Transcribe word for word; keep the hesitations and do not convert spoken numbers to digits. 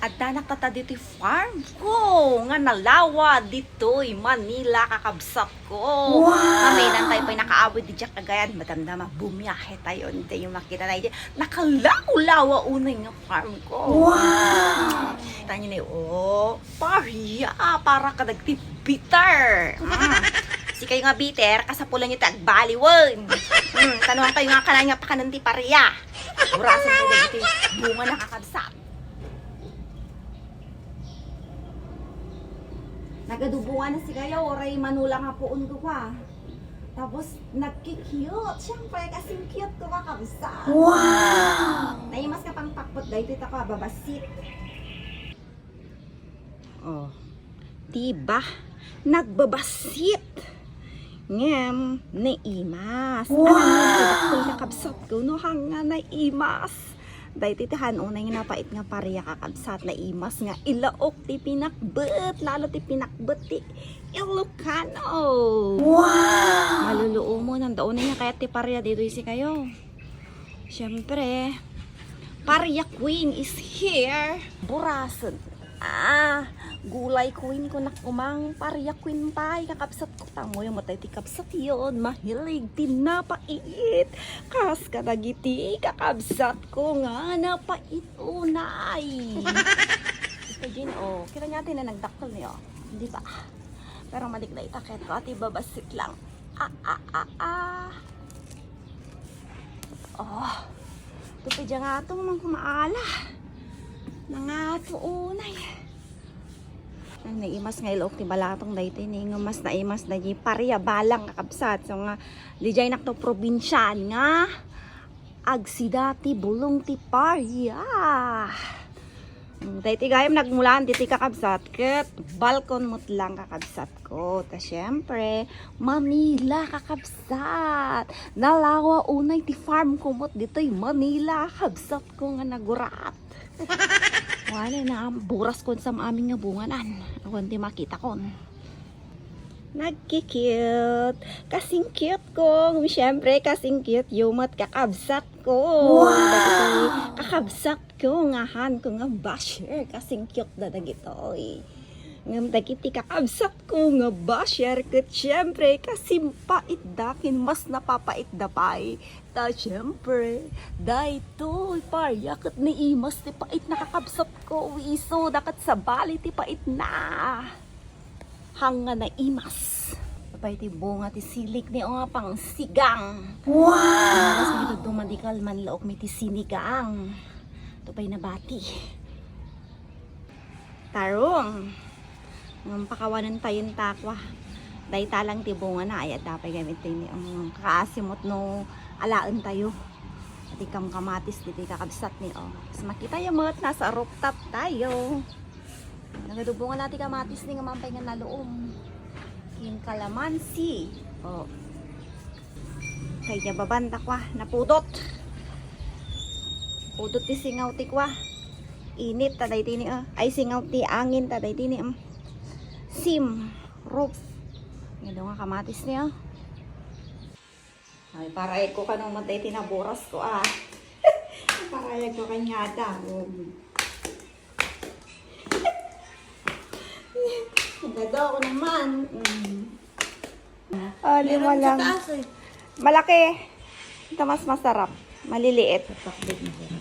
Addanak tata ditoy farm ko nga nalawa ditoy Manila, kakabsat ko. Wow! Kami, nantay pay nakaawid di Jack agayan, madamdama, bumiyahe tayo, hindi yung makita na, nakalawa-lawa unay nga farm ko. Wow! Kita niyo na, oh, paria, para kadagiti bitter. Mm. Sikayo nga bitter, kasapulan niyo ti agbaliwen. Mm, tanuan kayo nga kanan nga pakanan ti paria. Burasan ko dagiti bunga, nakakabsat. Nagadubungan na sikayo, uray manula nga puon ko pa. Tapos, nagki-cute. Siyempre, kasing cute ko, kakabsat. Wow! Naimas ka pang pakpot, dahil ito ka, babasit. Oh. Diba? Nagbabasit. Ngem, naimas. Wow! Alam mo, kakabsat ko, no, hanga naimas. Daytoy ti han-unay nga napait nga paria, kakabsat, naimas nga ilaok ti pinakbet, lalo ti pinakbet ti Ilocano. Wow! Maluluomon, nanda unay nga kayat ti paria ditoy sikayo. Siyempre, paria queen is here. Burasen. Ah, gulay queen ko nak umang, paria queen pay, kakabsat ko. Tamoy, matay ti kabsat yon, mahilig ti napait. Kas kadagiti kakabsat ko nga napait unay. Ito din, oh, kita niya, tinanagdakkel niyo. Di ba? Pero madigda ita ket ko, ati babasit lang. Ah, ah, ah, ah. Oh. Ito pa dyan nga ito, mang kumaala. Nangato unay. Ay, naimas nga ilaok ti balatong daytoy ni, nga mas naimas na di paria balang, kakabsat. So nga, di jay nakto probinsiaan nga agsida ti bulong ti paria. Mm, daytoy gayam nagmulaan ditoy, kakabsat, ket balkon met lang, kakabsat ko. Ta siyempre, Manila, kakabsat. Nalawa unay ti farm ko met ditoy Manila, kabsat ko nga nagurat. Wala na, buras kon sam amin nga bunganan. Awan ti makita kon. Nagki-cute. Kasing cute ko. Siyempre, kasing cute yo met, kakabsat ko. Wow! Dagiti kakabsat ko nga han ko nga basher. Kasing cute da dagitoy. Ngem dagiti kakabsat ko nga basher ket siyempre, kasimpaitda ken mas napapaitda pay. Ta siyempre, daytoy paria ket naimas ti pait na, kakabsat ko, isu da ket sabali ti pait na. Hanga naimas. Apay ti bunga ti silik ni nga pangsigang. Wow! Imbes nga ito dumadikal, manlaok mi ti sinigang. Ito pay nabati. Tarong. Ngem pakawanen tayo takwa. Dayta lang ti bunga na, ay, adda pay gamit tayo ni, um, kakasimot no alaen tayo. Iti kam kamatis, diti kakabsat ni, oh. Mas makita yo met, nasa rooftop tayo. Nagadubungan na ti kamatis ni nga mampay nga naluom. King kalamansi. Oh. Kay dia babanta kwa, napudot. Pudot ti singaw ti kwa. Init ta daytoy ni, ah. Ay, singaw ti angin ta daytoy ni, um. Sim, roof. Nga daw nga kamatis ni, ah. Ay, parayag ko kano man daytoy naburas ko, ah. Parayag ko kanyada. Um. Ang ganda ko naman. Mm. Oh, lima lang. Meron sa taas, eh. Malaki. Ito mas masarap. Maliliit. Pakbet na siya.